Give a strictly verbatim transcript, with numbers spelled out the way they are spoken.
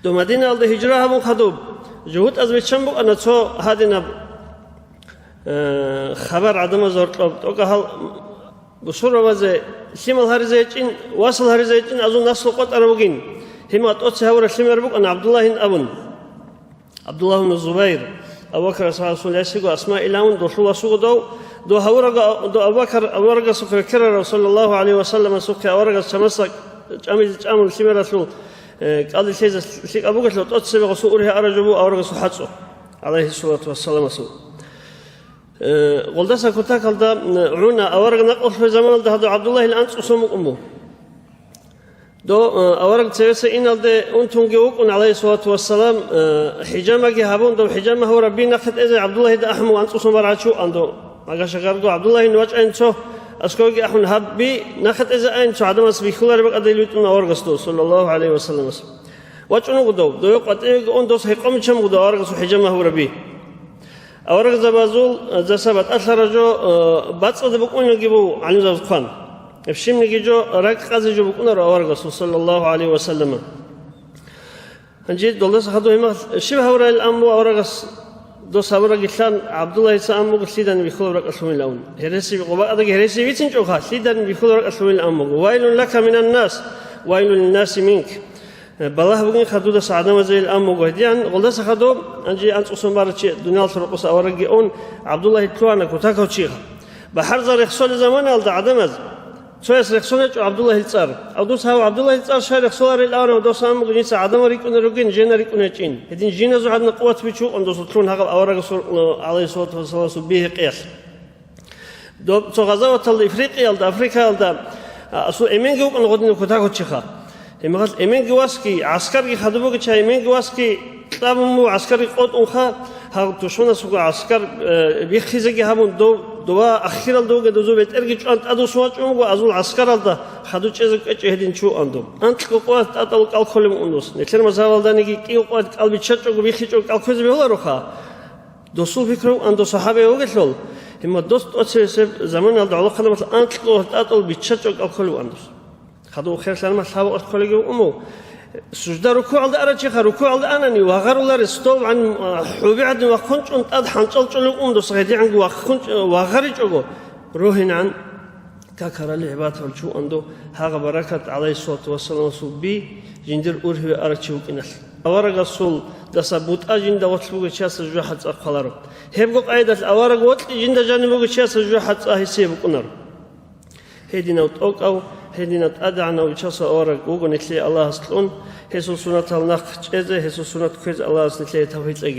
Дов Мадинаялда гьижра гьабун хадуб, жугьутӀаз биччан букӀана цо гьадинаб, э, хабар гӀадамаз гьоркьоб, тӀокӀаб гьал бусурбабазе лъимал гьаризе гьечӀин, васал гьаризе гьечӀин, азул наслу къотӀараб бугин. Гьимал тӀоцебе гьабураб лъимер букӀана ГӀабдуллагьин абун. ГӀабдуллагь ибн Зубайр, Абу Бакр асхӀабасул ясиго Асма илан, долъул вас вуго дов. Дов гьавураб, дов Абу Бакр аварагасухъе ккарарав, саллаллагьу гӀалайгьи ва салламасухъе, аварагас чамасда чӀамизе чӀамун лъимералъул, э, кӀалдиб лъезе лъикӀаб бугелъул, тӀоцебе гъосул ургьи араб жо буго аварагасул хӀацӀцӀу, гӀалайгьиссалату вассаламасул. Э, гъолдаса кутакалда, м, гӀуна, авараг накъулъ вугеб заманалда гьадув ГӀабдуллагьил анцӀго сон букӀун буго. Дов, э, авараг цевеса иналде унтунги вукӀун, гӀалайгьиссалату вассалам, э, хӀижамаги гьабун, дов хӀижама гьавураб би нахъе тӀезе ГӀабдуллагьида ахӀун вуго, анцӀго сон баргӀачи вукӀан дов. Магаша гарго ГӀабдуллагьин вачӀайин цо, аскӀовеги ахӀун, гьаб би нахъе тӀезе айин цо гӀадамас бихьулареб бакӀалде витӀун аварагас дов, саллаллагьу гӀалайгьи ва салламас. ВачӀун вуго дов, дове къватӀивеги ун, дос гьекъон биччан буго дов аварагасул хӀижама гьавураб би. Аварагзабазул, э, даса батӀалъараб жо, э, бацӀцӀадаб букӀунги буго гӀалимзабаз хъван. Гьеб щибниги жо ракӀ къазе жо букӀунаро аварагасул, саллаллагьу гӀалайгьи ва саллама. Гьанже долдаса хадуб гьимал щиб гьавурайилан буго аварагас, дос гьавурагилъан ГӀабдуллагьица ан буго лъиданиги бихьулеб ракӀалъувилан. Гьереси, къо бакӀалдаги гьереси бицинчӀоха, лъиданиги бихьулеб ракӀалъувилан буго. Вайлун лака минан нас, вайлун линнаси минк. Балагь бугинха дудаса гӀадамазейилан буго гьедин, гъолдаса хадуб, гьанже анцӀго сон барав чи дуниялалъул рокъоса аварагги ун, ГӀабдуллагьи лъугьана кутакав чи. БахӀарзал рехсолел заманаялда гӀадамаз, цояс рехсон гьечӀо ГӀабдуллагьил цӀар. Гьав дос гьав ГӀабдуллагьил цӀар щай рехсоларел абунани, дос ан буго, жинца гӀадамал рикӀкӀунел ругин, жена рикӀкӀун гьечӀин. Гьедин жиназул гӀадин къуват бичун вукӀун досул лъугьун гьагъаб аварагасул, гӀалайгьиссалату вассаламасул, бигьи-къиялъ. Доб цо гъазаваталда, Ифрикъиялда, Африкаялда, а, асул эменги вукӀана гъодинав кутакав чиха. Гьеб мехалъ эменги васги, гӀаскарги хадуб бугича, эменги васги кьабун буго, гӀаскарги къотӀунха, гьав тушманасулго гӀаскар, э, биххизеги гьабун, дов, дова ахиралда вугев дозул бетӀерги чӀван тӀадвуссун вачӀун вуго, азул гӀаскаралда хадуб чӀезе кӀвечӀев гьедин чи вукӀан дов. Анкьго къуват тӀатӀал кӀал кколеб букӀун дос. Нилъер мазгьабалданиги кӀиго къуват кӀал биччачӀого, биххичӀого кӀал кквезе бегьулароха. Досул пикру вукӀан дос сахӀабияв вугелъул, гьеб мехалъ дос тӀоцебесеб заманалда гӀолохъанаб мехалъ анкьго тӀатӀал биччачӀого кӀал кколеб букӀан дос. Хадуб херлъан мехалъ гьаб къотӀ кколеги букӀун буго. Сужда, рукугӀалда арав чиха, рукугӀалда анани, вагъаруларес стол гӀан, а, хӀуби гӀадин вахъун чӀун тӀад хӀанчӀал чӀолев вукӀун дос, гьедигӀанго вахъун чӀ-, вагъаричӀого, рогьинегӀан какарали гӀибадатал чи вукӀан дов, гьагъа баракат гӀалайгьиссалату вассаламасул би жиндир ургьиве арав чи вукӀиналъ. Аварагасул даса бутӀа жинда гъорлъ бугев чиясда жужахӀа цӀа хъваларо. Гьебго къайдалъ авараг вокьи жинда жаниб бугев чиясда жужахӀа цӀа гьесие букӀунаро. Гьединав тӀокӀав, гьединав тӀадегӀанав Бичасул авараг вуго нилъее Аллагьас кьун, гьесул сунатал нахъ чӀезе, гьесул сунат кквезе Аллагьас нилъее тавфикъ кьеги.